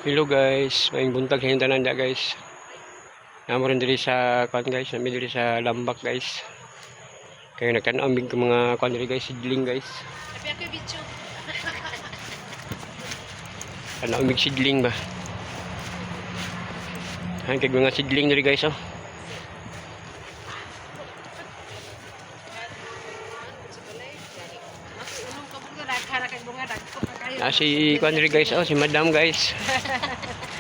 Hello guys, maayong buntag sa inyong tanan da, guys. Namo rin diri sa kuan guys, nami diri sa Lambak, guys. Kaya nagtan-aw mig mga kuan diri guys, sidling, guys. Sabi ako yung video. Tan-aw mig sidling ba. Han kay mga sidling diri guys, oh. Ah, si kuan diri guys, oh, si Madam guys.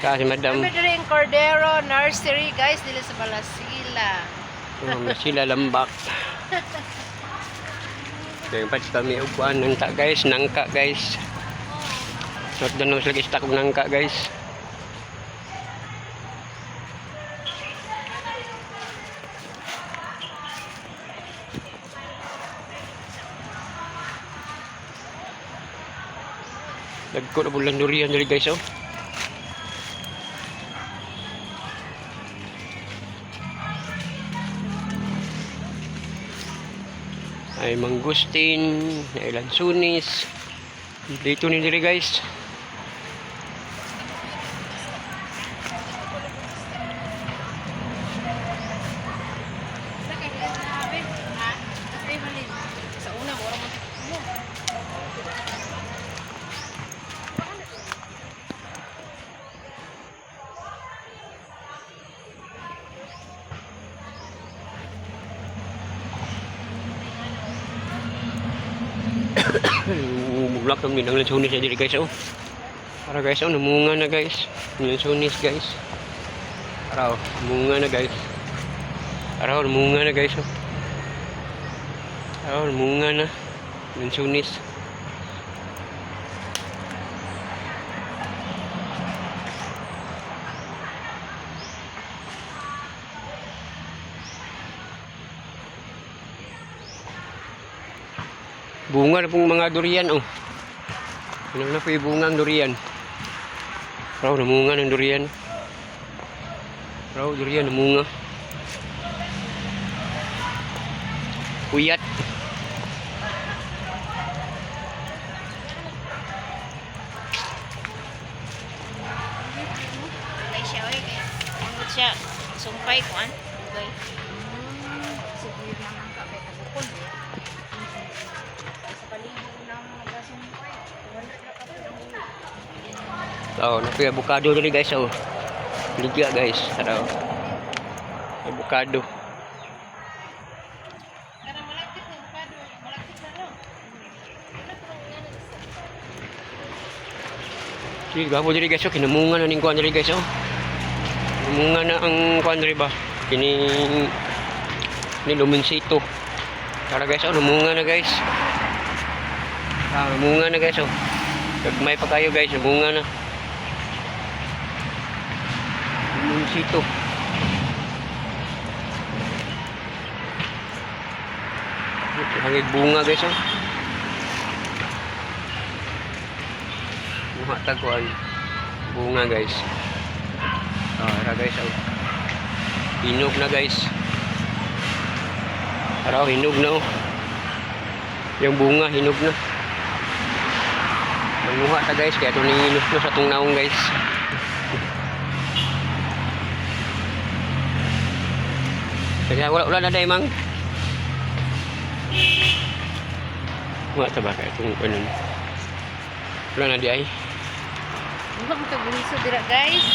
Ka si Madam. Kami diri in Cordero Nursery guys, dili sa Balasila. Oh, sila Lambak. Kaya pa kami og kuan nangka guys, nangka guys. Not na sila stock og nangka guys. Dagko na bulan durian diri guys, oh. Ay mangustin, ay lansunis. Dito ni diri guys. Sa kay grabe. Ha? Ay malin. Sa una mura mo mo. Bulak kami ng lansunis na diri guys, oh. Para guys, oh, namunga na guys. Ang lansunis guys. Para oh, namunga na guys. Para oh, namunga na guys, oh. Para oh, namunga na. Lansunis. Bunga na pong mga durian, oh. Ano na po yung bunga ang durian. Raw, namunga ng durian. Raw, durian, namunga. Puyat. Dugay siya oy kay mangut siya sumpay kuan dugay. Sige na nangka kay tagukon. Sa palibog na mga sumpay. Wala na ka po. Oh, napoy avocado diri guys, oh. Ligya guys, araw. Avocado. Karang malagkit na avocado, malagkit na no. Wala pa nga na isa. Sige, gwapo diri guys, oh. Kinamunga na ning kuan diri guys, oh. Namunga na ang kuan diri ba? Kini ni lumunsito. Tara guys, oh, namunga na guys. Ah, namunga na guys, oh. Gagmay pa kayo guys, namunga na. Lumunsito. Hangig bunga guys, oh. Buha taguan. Bunga guys. Oh, ara guys, oh. Hinog na guys. Ara, oh, hinog na oh. Yung bunga hinog na. Manguha ta guys, kaya ito ninginos sa itong naong guys. Kaya wala wala na day mang. Wala ta ba kaya itong ano. Wala na di ay. Wala mo kag dira guys.